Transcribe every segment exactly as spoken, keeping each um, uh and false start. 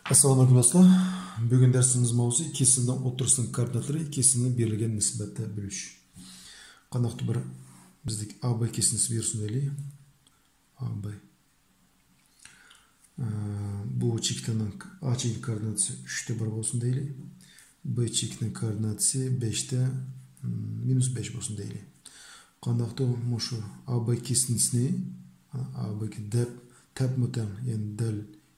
ئەسسالامۇ ئەلەيكۇم دوستلار. بۈگۈن دەرسىمىز ماۋزۇسى كېسىلنىڭ ئوتتۇرىسىنىڭ كوئوردىناتلىرى كېسىلنى بېرىلگەن نىسبەتتە بۆلۈش. قانداقتۇر بىر بىزدىكى A B كېسىلىسى بېرىلسۇن دەيلى. A B. ئە، بۇ چېكىتنىڭ، A چېكىتنىڭ كوئوردىناتىسى ئۈچتە بىر بولسۇن دەيلى. B چېكىتنىڭ كوئوردىناتىسى بەشتە، مم، مىنۇس بەش بولسۇن دەيلى. قانداقتۇر مۇشۇ A B كېسىلىسىنى، A B دەپ تەپمۇتەڭ، يەنى دەل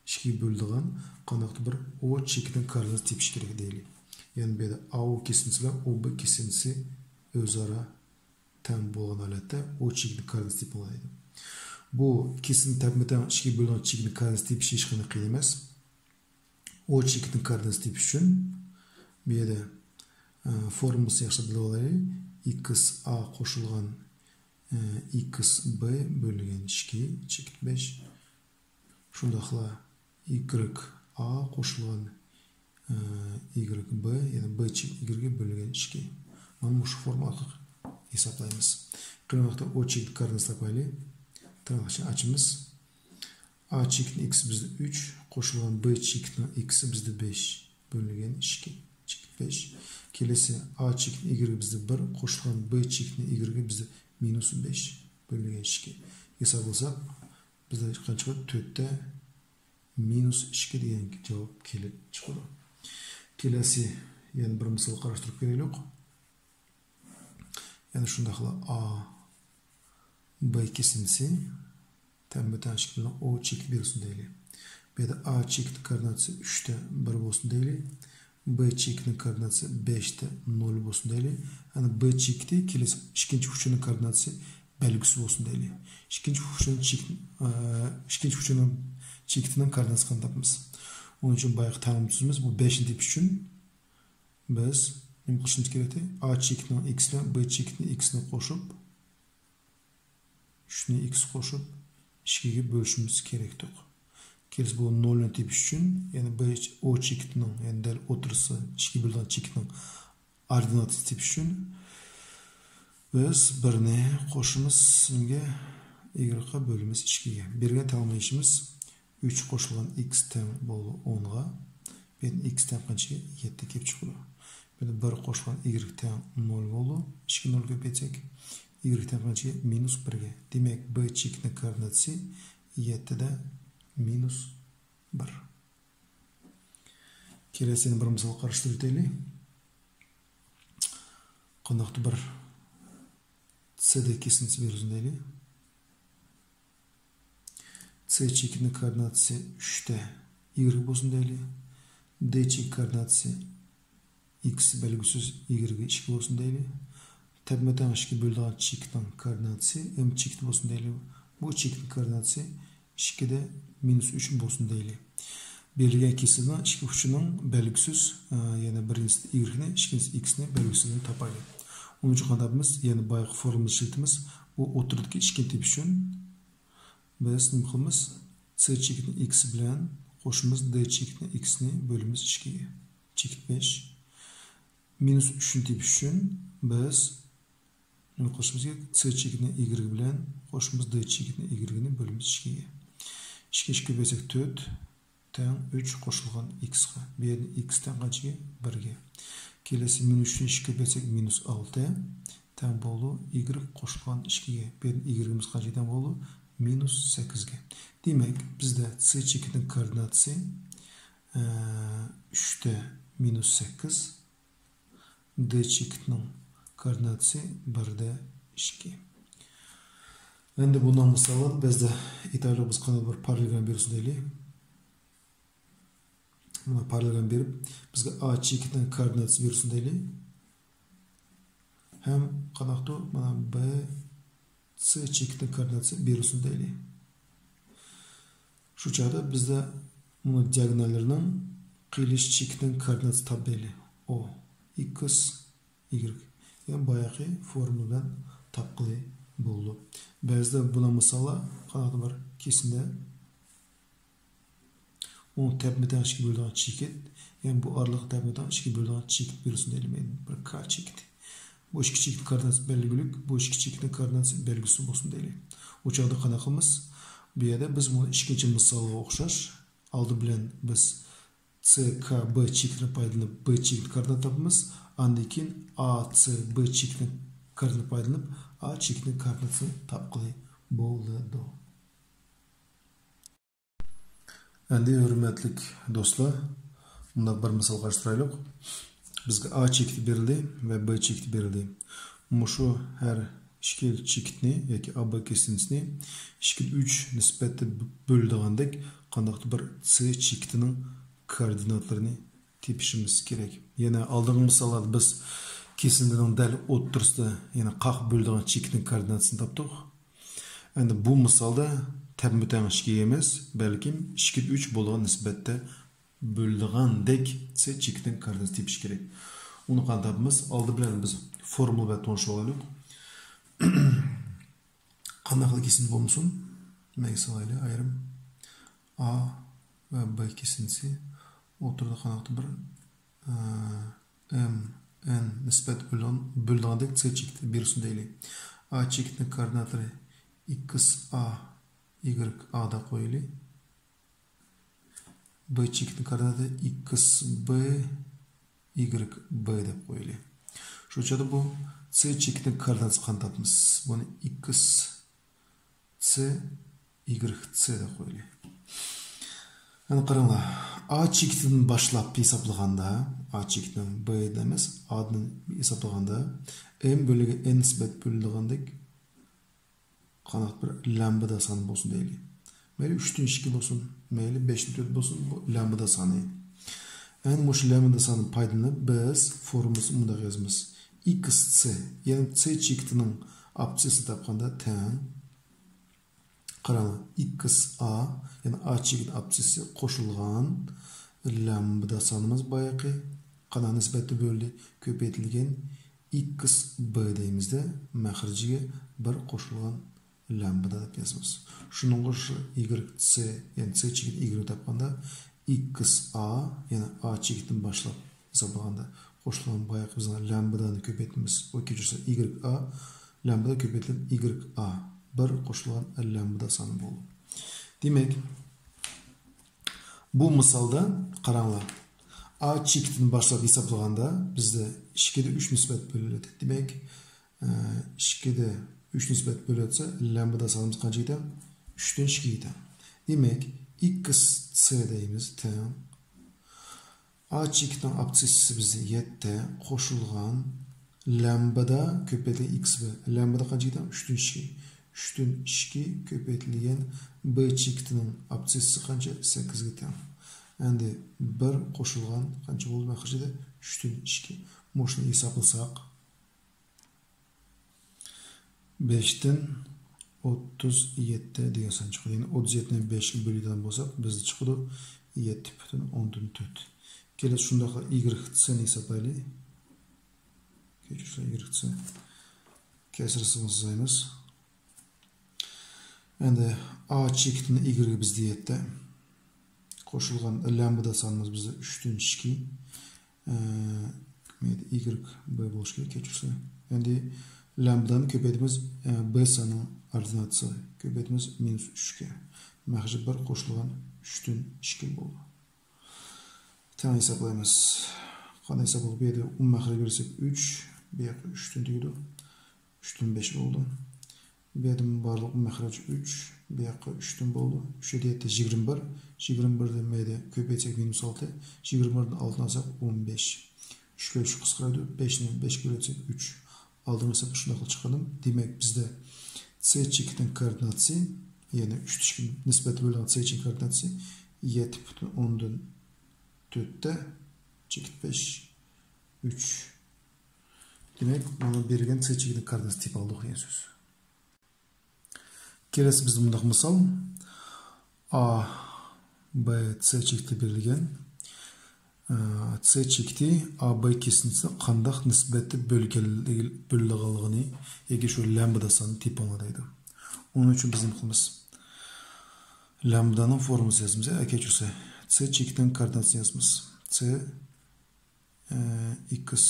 ئىككىگە بۆلىدىغان قانداقتۇر بىر O چېكىتنىڭ كوئوردىناتىسى تېپىش كېرەك دەيلى. يەنى بۇ يەردە A O كېسىلىسى بىلەن O B كېسىلىسى ئۆزئارا تەڭ بولغان ھالەتتە O چېكىتنىڭ كوئوردىناتىسى تېپىلىدۇ. بۇ كېسىلنى تەپمۇتەڭ ئىككىگە بۆلىدىغان چېكىتنىڭ كوئوردىناتىسى تېپىش ھېچقانداق قىيىن ئەمەس. O چېكىتنىڭ كوئوردىناتىسى تېپىش ئۈچۈن بۇ يەردە، ئە، فورمۇلىسىنى ياخشىلاپ بىلىۋالايلى. X A قوشۇلغان، ئە، X B بۆلۈنگەن ئىككى چېكىت بەش. شۇنداقلا Y A قوشۇلغان، ئە، Y B، يەنى B چېكىت Y بۆلۈنگەن ئىككى. مانا مۇشۇ فورمۇلا ئارقىلىق ھېسابلايمىز. قېنى، بۇ ۋاقىتتا O چېكىتنىڭ كوئوردىناتىسىنى تاپايلى. تىرناقچىنى ئاچىمىز. A چېكىتنىڭ X بىزدە ئۈچ، قوشۇلغان B چېكىتنىڭ X بىزدە بەش، بۆلۈنگەن ئىككى، چېكىت بەش. كېلەسى A چېكىتنىڭ Y بىزدە بىر، قوشۇلغان B چېكىتنىڭ Y بىزدە مىنۇس بەش، بۆلۈنگەن ئىككى. ھېساب قىلساق، بىزدە قانچە چىقىدۇ؟ تۆتتە مىنۇس ئىككى دېگەن جاۋاب كېلىپ چىقىدۇ. كېلەسى يەنە بىر مىسال قاراشتۇرۇپ كۆرەيلى. يەنە شۇنداقلا A B كېسىلىسى تەڭ بىلەن O چېكىت بېرىلسۇن دەيلى. بۇ يەردە A چېكىتنىڭ كوئوردىناتىسى ئۈچتە بىر بولسۇن دەيلى. B چېكىتنىڭ كوئوردىناتىسى بەشتە نۆل بولسۇن دەيلى. يەنى B چېكىتى كېلىسى ئىككىنچى ئۇچۇرنىڭ كوئوردىناتىسى بەلگىسىز بولسۇن دەيلى. ئىككىنچى ئۇچۇرنىڭ چېكىت-، ئە، ئىككىنچى ئۇچۇرنىڭ چېكىتىنىڭ كوئوردىناتىسىنى قانداق تاپىمىز؟ ئۇنىڭ ئۈچۈن بايىقى تەڭلىمە تۈزىمىز. بۇ بەشنى تېپىش ئۈچۈن بىز نېمە قىلىشىمىز كېرەكتى؟ A چېكىتىنىڭ X بىلەن B چېكىتىنىڭ X نى قوشۇپ، ئۈچنى X قوشۇپ، ئىككىگە بۆلۈشىمىز كېرەكتۇق. كېلىسى بۇ نۆلنى تېپىش ئۈچۈن، يەنى B O چېكىتىنىڭ، يەنى دەل ئوتتۇرىسى ئىككىگە بۆلىدىغان چېكىتنىڭ ئوردىناتىسىنى تېپىش ئۈچۈن، بىز بىرنى قوشىمىز نېمىگە؟ Y غا، بۆلىمىز ئىككىگە. بەرگەن تەڭلىمە ئىشىمىز ئۈچ قوشۇلغان X تەڭ بولىدۇ ئونغا. بۇ يەردىن X تەڭ قانچىگە؟ يەتتە كېلىپ چىقىدۇ. بۇ يەردە بىر قوشۇلغان Y تەڭ نۆل بولىدۇ. ئىككى نۆل كۆپەيتسەك، Y تەڭ قانچىگە؟ مىنۇس بىرگە. دېمەك، B چېكىتنىڭ كوئوردىناتىسى يەتتىدە مىنۇس بىر. كېلەسى يەنە بىر مىسال قاراشتۇرۇپ ئۆتەيلى. قانداقتۇر بىر C D كېسىلىسى بېرىلسۇن دەيلى. C چېكىتىنىڭ كوئوردىناتىسى ئۈچتە Y بولسۇن دەيلى. D چېكىت كوئوردىناتىسى X بەلگىسىز، Y ئىككى بولسۇن دەيلى. تەپمۇتەڭ ئىككىگە بۆلىدىغان چېكىتنىڭ كوئوردىناتىسى M چېكىتى بولسۇن دەيلى. بۇ چېكىتنىڭ كوئوردىناتىسى ئىككىدە مىنۇس ئۈچ بولسۇن دەيلى. بېرىلگەن كېسىلنىڭ ئىككى ئۇچىنىڭ بەلگىسىز، ئە، يەنى بىرىنچىسى Y نى، ئىككىنچىسى X نى، بەلگىسىزنى تاپايلى. ئۇنىڭ ئۈچۈن قانداق قىلىمىز؟ يەنە بايىقى فورمۇلىنى ئىشلىتىمىز. بۇ ئوتتۇرىدىكى ئىككىنى تېپىش ئۈچۈن بىز نېمە قىلىمىز؟ C چېكىتىنى X بىلەن قوشىمىز D چېكىتىنى X نى، بۆلىمىز ئىككىگە. چېكىت بەش. مىنۇس ئۈچنى تېپىش ئۈچۈن بىز نېمە قىلىشىمىز كېرەك؟ C چېكىتىنى Y بىلەن قوشىمىز D چېكىتىنى Y نى، بۆلىمىز ئىككىگە. ئىككى ئىككى بۆلسەك تۆت تەڭ ئۈچ قوشۇلغان X قا. بۇ يەردىن X تەڭ قانچىگە؟ بىرگە. كېلەسى مىنۇس ئۈچنى ئىككىگە بۆلسەك مىنۇس ئالتە تەڭ بولىدۇ Y قوشۇلغان ئىككىگە. بۇ يەردىن Y مىز قانچىگە تەڭ بولىدۇ؟ مىنۇس سەككىزگە. دېمەك، بىزدە C چېكىتىنىڭ كوئوردىناتىسى، ئە، ئۈچتە مىنۇس سەككىز، D چېكىتىنىڭ كوئوردىناتىسى بىردە ئىككى. ئەمدى بۇنىڭ مىسالىنى بەزىدە ئېيتايلى، بىز قانداق بىر پاراللېلگرام بېرىلسۇن دەيلى. مانا پاراللېلگرام بېرىپ، بىزگە A چېكىتىنىڭ كوئوردىناتىسى بېرىلسۇن دەيلى. ھەم قانداقتۇر مانا B C چېكىتىنىڭ كوئوردىناتىسى بېرىلسۇن دەيلى. شۇ چاغدا بىزدە مۇنۇ دىئاگوناللىرىنىڭ قىيىلىش چېكىتىنىڭ كوئوردىناتىسى تاپ دەيلى. ئو، ئىكس، ئىگرېك. يەنى باياقى فورمۇلا بىلەن تاپقىلى بولىدۇ. بەزىدە بۇنداق مىساللار قانداقتۇر بىر كېسىندە ئۇنىڭ تەپمۇتەڭ ئىككىگە بۆلىدىغان چېكىت، يەنى بۇ ئارىلىق تەپمۇتەڭ ئىككىگە بۆلىدىغان چېكىت بېرىلسۇن دەيلى، مەيلى، بىر كار چېكىت. بۇ ئىككى چېكىتنىڭ كوئوردىناتىسى بەلگىلىك، بۇ ئىككى چېكىتنىڭ كوئوردىناتىسى بەلگىسىز بولسۇن دەيلى. ئۇ چاغدا قانداق قىلىمىز؟ بۇ يەردە بىز بۇنى ئىككىنچى مىسالغا ئوخشاش، ئالدى بىلەن بىز سى كا بى چېكىتىنى پايدىلىنىپ بى چېكىتىنىڭ كوئوردىناتىنى تاپىمىز. ئاندىن كېيىن ئا سى بى چېكىتىنىڭ كوئوردىناتىنى پايدىلىنىپ ئا چېكىتىنىڭ كوئوردىناتىنى تاپقىلى بولىدۇ. ئەمدى ھۆرمەتلىك دوستلار، مۇنداق بىر مىسال قارشى تۇرايلۇق. بىزگە ئا چېكىتى بېرىلدى ۋە بى چېكىتى بېرىلدى. مۇشۇ ھەر ئىككى چېكىتنى ياكى ئا بى كېسىنتىسىنى ئىككىدە ئۈچ نىسبەتتە بۆلىدىغاندەك قانداقتۇر بىر سى چېكىتىنىڭ كوئوردىناتلىرىنى تېپىشىمىز كېرەك. يەنە ئالدىنقى مىساللاردا بىز كېسىندىنىڭ دەل ئوتتۇرىسىدا، يەنى قاق بۆلىدىغان چېكىتنىڭ كوئوردىناتىسىنى تاپتۇق. ئەمدى بۇ مىسالدا تەڭمۇ تەڭ ئىككىگە ئەمەس، بەلكىم ئىككىدە ئۈچ بولغان نىسبەتتە بۆلىدىغاندەك سى چېكىتنىڭ كوئوردىناتىسىنى تېپىش كېرەك. ئۇنى قانداق تاپىمىز؟ ئالدى بىلەن بىز فورمۇلا بىلەن تونۇشۇپ ئالايلۇق. قانداقلا كېسىندى بولمىسۇن، مەيلى سالايلى ئايرىم. ئا ۋە بى كېسىندىسى ئوتتۇرىدا قانداقتۇر بىر، ئە، ئېم، ئېن نىسبەت بۆلىدىغان، بۆلىدىغاندەك سى چېكىتى بېرىلسۇن دەيلى. ئا چېكىتىنىڭ كوئوردىناتلىرى ئىكس ئا، ئىگرېك ئا دەپ قويايلى. بى چېكىتىنىڭ كوئوردىناتى ئىكس بى، ئىگرېك بى دەپ قويايلى. شۇ چاغدا بۇ سى چېكىتىنىڭ كوئوردىناتىسى قانداق تاپىمىز؟ بۇنى ئىكس سى، ئىگرېك سى دەپ قويايلى. ئەنە قاراڭلار، ئا چېكىتىدىن باشلاپ ھېسابلىغاندا، ئا چېكىتىنىڭ بىدىن ئەمەس، ئادىن ھېسابلىغاندا، ئېم بۆلگە ئېن نىسبەت بۆلىدىغاندەك قانداق بىر لەمبىدا سانى بولسۇن دەيلى. مەيلى ئۈچتىن ئىككى بولسۇن، مەيلى بەشتىن تۆت بولسۇن، بۇ لەمبىدا سانى. ئەنە مۇشۇ لەمبىدا سانىدىن پايدىلىنىپ، بىز فورمۇلىسىنى مۇنداق يازىمىز. ئىكس سى، يەنى سى چېكىتىنىڭ ئابسىسىنى تاپقاندا تەڭ. قاراڭلار، ئىكس ئا، يەنى ئا چېكىت ئابسىسى قوشۇلغان لەمبىدا سانىمىز بايىقى قانداق نىسبەتتە بۆلدى؟ كۆپەيتىلگەن ئىكس بى دەيمىزدە، مەخرىجىگە بىر قوشۇلغان لەمبىدا دەپ يازىمىز. شۇنىڭغا شۇ ئىگرېك سى، يەنى سى چېكىت ئىگرېك تاپقاندا، ئىكس ئا، يەنى ئا چېكىتتىن باشلاپ ھېسابلىغاندا، قوشۇلغان بايىقى بىزنىڭ لەمبىدانى كۆپەيتىمىز. ئۇ كەچۈرسە ئىگرېك ئا، لەمبىدا كۆپەيتىلگەن ئىگرېك ئا، بىر قوشۇلغان لەمبىدا سانى بولدى. دېمەك، بۇ مىسالدا قاراڭلار. ئا چېكىتىدىن باشلاپ ھېسابلىغاندا بىزدە ئىككىدە ئۈچ نىسبەت بۆلۈنىدۇ. دېمەك، ئىككىدە ئۈچ نىسبەت بۆلۈۋەتسە، لەمبىدا سانىمىز قانچىگە تەڭ؟ ئۈچتىن ئىككىگە تەڭ. دېمەك، ئىكس سى دەيمىز تەڭ. ئا چېكىتنىڭ ئابسىسىسى بىزدە يەتتە قوشۇلغان لەمبىدا كۆپەيتىلگەن ئىكس بى. لەمبىدا قانچىگە تەڭ؟ ئۈچتىن ئىككى. ئۈچتىن ئىككى كۆپەيتىلگەن بى چېكىتىنىڭ ئابسىسىسى قانچە؟ سەككىزگە تەڭ. ئەمدى بىر قوشۇلغان قانچە بولدى مەخرىجىدە؟ ئۈچتىن ئىككى. مۇشۇنى ھېسابلىساق، بەشتىن ئوتتۇز يەتتە دېگەن سان چىقىدۇ. يەنى ئوتتۇز يەتتىنى بەشكە بۆلىدىغان بولساق، بىزدە چىقىدۇ يەتتە پۈتۈن ئوندىن تۆت. كېلىسى شۇنداقلا ئىگرېك سىنى ھېسابلايلى. كەچۈرسىلەر، ئىگرېك سى. كەسىر سىغىنسىزايمىز. ئەمدى ئا چېكىتىنىڭ ئىگرېكى بىزدە يەتتە. قوشۇلغان لەمبىدا سانىمىز بىزدە ئۈچتىن ئىككى. ئە، ئىگرېك بى بولۇشى كېرەك، كەچۈرسىلەر. ئەمدى لەمبىدانى كۆپەيتىمىز، ئە، بى سانىنىڭ ئوردىناتىسى كۆپەيتىمىز مىنۇس ئۈچكە. مەخرىجى بىر قوشۇلغان ئۈچتىن ئىككى بولدى. تەڭ ھېسابلايمىز. قانداق ھېساب بولدى؟ بۇ يەردە ئومۇمىي مەخرەج بېرىلسە ئۈچ، بۇ ياققا ئۈچتىن تۈگىدۇ. ئۈچتىن بەش بولدى. بۇ يەردىن بارلىق مەخرەج ئۈچ، بۇ ياققا ئۈچتىن بولدى. ئۈچ يەتتە يىگىرمە بىر. يىگىرمە بىردىن مەيدە كۆپەيتسەك مىنۇس ئالتە. يىگىرمە بىردىن ئالتىنى ئالساق ئون بەش. ئۈچكە ئۈچ قىسقىرايدۇ. بەشنى بەشكە بۆلسەك ئۈچ. ئالدىنقى ھېسابتا شۇنداقلا چىققىنىم. دېمەك، بىزدە سى چېكىتىنىڭ كوئوردىناتىسى، يەنى ئۈچ تىشكە نىسبەتتە بۆلۈنگەن سى چېكىتىنىڭ كوئوردىناتىسى يەتتە پۈتۈن ئوندىن تۆتتە چېكىت بەش، ئۈچ. دېمەك، مانا بېرىلگەن سى چېكىتىنىڭ كوئوردىناتىسىنى تېپىپ ئالدۇق دېگەن سۆز. كېلەسى بىزدە مۇنداق مىسال. ئا، بى، سى چېكىتى بېرىلگەن. ئە، سى چېكىتى ئا بى كېسىنتىسىنى قانداق نىسبەتتە بۆلگەنلىگى-، بۆلىدىغانلىقىنى ياكى شۇ لەمبىدا سانىنى تېپىڭلار دەيدۇ. ئۇنىڭ ئۈچۈن بىز نېمە قىلىمىز؟ لەمبىدانىڭ فورمۇلىسىنى يازىمىز. ئە، كەچۈرسە، سى چېكىتىنىڭ كوئوردىناتىسىنى يازىمىز. سى ئىكس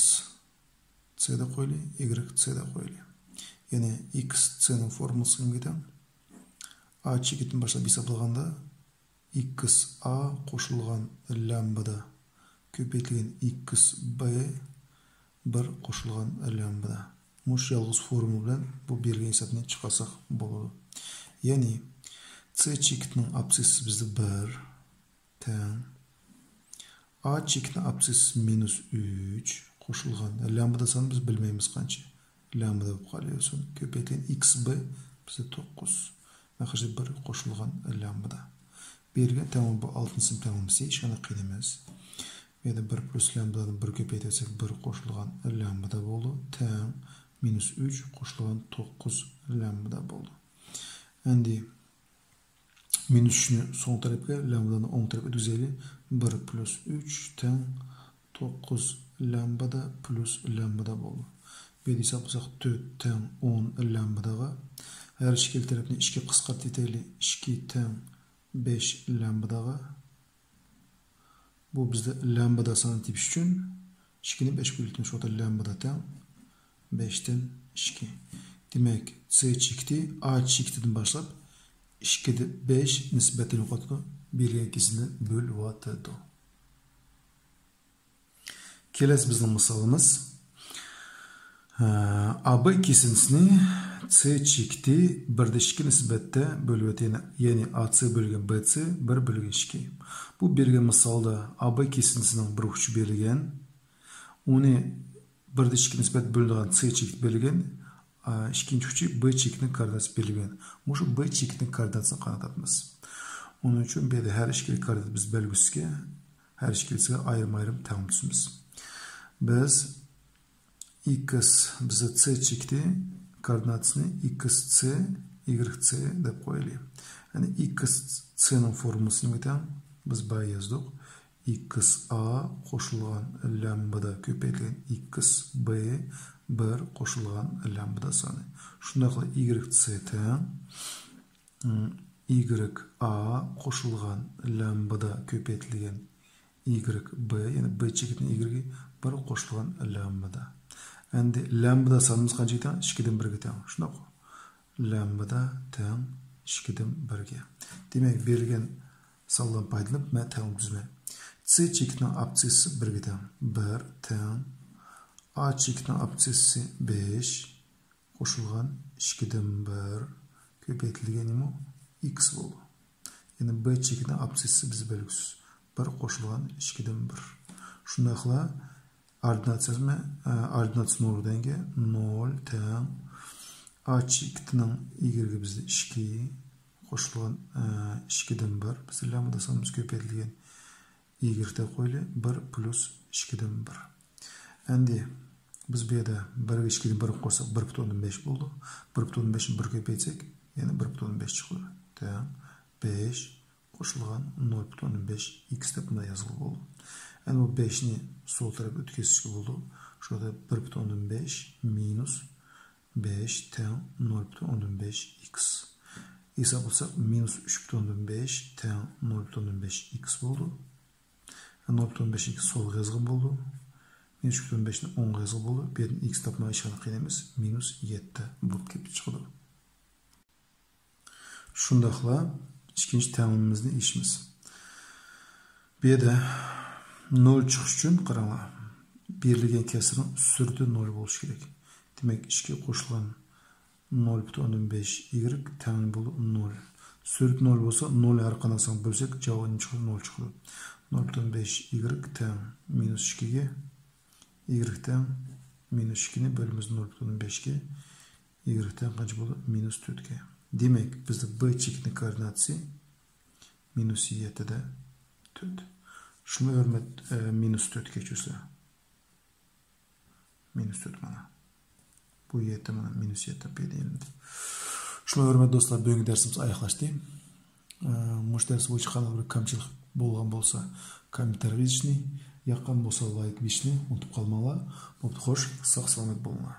سى دەپ قويىلى، ئىگرېك سى دەپ قويىلى. يەنى ئىكس سىنىڭ فورمۇلىسى نېمىگە تەڭ؟ ئا چېكىتىدىن باشلاپ ھېسابلىغاندا، ئىكس ئا قوشۇلغان لامبدا كۆپەيتىلگەن ئىكس بى بىر قوشۇلغان لامبدا. مۇشۇ يالغۇز فورمۇلا بىلەن بۇ بېرىلگەن ھېسابنى چىقارساق بولىدۇ. يەنى، سى چېكىتىنىڭ ئابسىسسى بىزدە بىر تەڭ. ئا چېكىتىنىڭ ئابسىسسى مىنۇس ئۈچ قوشۇلغان. لامبدا سانى بىز بىلمەيمىز قانچە. لامبدا بولۇپ قالىۋەرسۇن. كۆپەيتىلگەن ئىكس بى بىزدە توققۇز. مەخرىجى بىر قوشۇلغان لامبدا. بېرىلگەن تەڭ بۇ ئالتىنچى سىنىپ تەڭلىمىسى، ھېچقانداق قىيىن ئەمەس. بۇ يەردە بىر پلۇس لامبدانى بىر كۆپەيتسەك، بىر قوشۇلغان لامبدا بولىدۇ. تەڭ مىنۇس ئۈچ قوشۇلغان توققۇز لامبدا بولىدۇ. ئەمدى مىنۇس ئۈچنى سول تەرەپكە، لامبدانى ئوڭ تەرەپكە ئۆتكۈزەيلى. بىر پلۇس ئۈچ تەڭ توققۇز لامبدا پلۇس لامبدا بولىدۇ. بۇ يەردە ھېسابلىساق، تۆت تەڭ ئون لامبداغا. ھەر ئىككىلا تەرەپنى ئىككىگە قىسقارتىۋېتەيلى. ئىككى تەڭ بەش لامبداغا. بۇ بىزدە لامبدا سانى تېپىش ئۈچۈن ئىككىنى بەشكە بۆلۈۋېتىمىز. شۇڭا لامبدا تەڭ بەشتىن ئىككى. دېمەك، سى چېكىتى ئا چېكىتىدىن باشلاپ ئىككىدە بەش نىسبەتەن يوقىتىدۇ. بېرىلگەن كېسىندىن بۆلۈۋاتىدۇ. كېلەسى بىزنىڭ مىسالىمىز. ئا بى كېسىندىسىنى سى چېكىتى بىردە ئىككى نىسبەتتە بۆلۈۋېتىڭ. يەنى، ئا سى بۆلگەن بى سى بىر بۆلگەن ئىككى. بۇ بېرىلگەن مىسالدا ئا بى كېسىندىسىنىڭ بىر ئۇچى بېرىلگەن. ئۇنى بىردە ئىككى نىسبەت بۆلىدىغان سى چېكىت بېرىلگەن. ئا، ئىككىنچى ئۇچى بى چېكىتىنىڭ كوئوردىناتىسى بېرىلگەن. مۇشۇ بى چېكىتىنىڭ كوئوردىناتىسىنى قانداق تاپىمىز؟ ئۇنىڭ ئۈچۈن بۇ يەردە ھەر ئىككىلا كوئوردىنات بىز بەلگىسىگە، ھەر ئىككىلىسىگە ئايرىم-ئايرىم تەڭلىمە تۈزىمىز. بىز ئىكس، بىزدە سى چېكىتى، كوئوردىناتىسىنى ئىكس سى، ئىگرېك سى دەپ قويايلى. يەنى ئىكس سىنىڭ فورمۇلىسى نېمە تەڭ؟ بىز بايا يازدۇق. ئىكس ئا قوشۇلغان لامبدا كۆپەيتىلگەن ئىكس بى بىر قوشۇلغان لامبدا سانى. شۇنداقلا ئىگرېك سى تەڭ، ئىم، ئىگرېك ئا قوشۇلغان لامبدا كۆپەيتىلگەن ئىگرېك بى، يەنى بى چېكىتىنىڭ ئىگرېكى بىر قوشۇلغان لامبدا. ئەمدى لامبدا سانىمىز قانچىگە تەڭ؟ ئىككىدىن بىرگە تەڭ. شۇنداققۇ؟ لامبدا تەڭ ئىككىدىن بىرگە. دېمەك، بېرىلگەن سانلاردىن پايدىلىنىپ، مەن تەڭلىمە تۈزىمەن. سى چېكىتىنىڭ ئابسىسسى بىرگە تەڭ. بىر تەڭ. ئا چېكىتىنىڭ ئابسىسسى بەش قوشۇلغان ئىككىدىن بىر كۆپەيتىلگەن نېمە؟ ئىكس بولىدۇ. يەنى بى چېكىتىنىڭ ئابسىسسى بىز بەلگىسىز. بىر قوشۇلغان ئىككىدىن بىر. شۇنداقلا ئوردىناتسىيەسىمۇ، ئە، ئوردىناتسىيە نولدىن كېيىن نول تەڭ. ئا چېكىتىنىڭ ئىگرېكى بىزدە ئىككى قوشۇلغان، ئە، ئىككىدىن بىر. بىز لامبدا سانىمىز كۆپەيتىلگەن ئىگرېك دەپ قويىلى. بىر پلۇس ئىككىدىن بىر. ئەمدى بىز بۇ يەردە بىرگە ئىككىدىن بىر قوشساق، بىر پۈتۈن ئوندىن بەش بولىدۇ. بىر پۈتۈن ئوندىن بەشنى بىرگە كۆپەيتسەك، يەنە بىر پۈتۈن ئوندىن بەش چىقىدۇ. تەڭ بەش قوشۇلغان نول پۈتۈن ئوندىن بەش ئىكس دەپ مۇنداق يازغىلى بولىدۇ. ئەمدى بۇ بەشنى سول تەرەپكە ئۆتكۈزۈشكە بولىدۇ. شۇ يەردە بىر پۈتۈن ئوندىن بەش مىنۇس بەش تەڭ نول پۈتۈن ئوندىن بەش ئىكس. ھېسابلىساق، مىنۇس ئۈچ پۈتۈن ئوندىن بەش تەڭ نول پۈتۈن ئوندىن بەش ئىكس بولىدۇ. نول پۈتۈن ئوندىن بەش ئىكس سولغا يازغىلى بولىدۇ. مىنۇس ئۈچ پۈتۈن ئوندىن بەشنى ئوڭغا يازغىلى بولىدۇ. بۇ يەردىن ئىكس تاپماي ھېچقانداق قىينىمىز. مىنۇس يەتتە بولۇپ كېلىپ چىقىدۇ. شۇنداقلا ئىككىنچى تەڭلىمىمىزنى ئېلىشىمىز. بۇ يەردە نول چىقىش ئۈچۈن قاراڭلار. بېرىلگەن كەسىرنىڭ سۈرىتى نول بولۇشى كېرەك. دېمەك، ئىككى قوشۇلغان نول پۈتۈن ئوندىن بەش ئىگرېك تەڭ بولىدۇ نول. سۈرىتى نول بولسا، نول ھەر قانداق سانغا بۆلسەك، جاۋابى نېمە چىقىدۇ؟ نول چىقىدۇ. نول پۈتۈن ئوندىن بەش ئىگرېك تەڭ مىنۇس ئىككىگە، ئىگرېك تەڭ مىنۇس ئىككىنى بۆلىمىز نول پۈتۈن ئوندىن بەشكە، ئىگرېك تەڭ قانچە بولىدۇ؟ مىنۇس تۆتكە. دېمەك، بىزدە بى چېكىتىنىڭ كوئوردىناتىسى مىنۇس يەتتىدە تۆت. شۇمۇ ھۆرمەت، ئە، مىنۇس تۆتكە چۈشسە. مىنۇس تۆت مانا. بۇ يەتتە مانا، مىنۇس يەتتە پەيدا ئېلىندى. شۇمۇ ھۆرمەت دوستلار، بۈگۈنكى دەرسىمىز ئاياغلاشتى. ئە، مۇشۇ دەرس بويىچە قانداق بىر كەمچىلىك بولغان بولسا، كوممېنتارىيغا يېزىشنى، ياققان بولسا لايك بېسىشنى ئۇنتۇپ قالماڭلار. بوپتۇ، خوش، ساق سالامەت بولۇڭلار.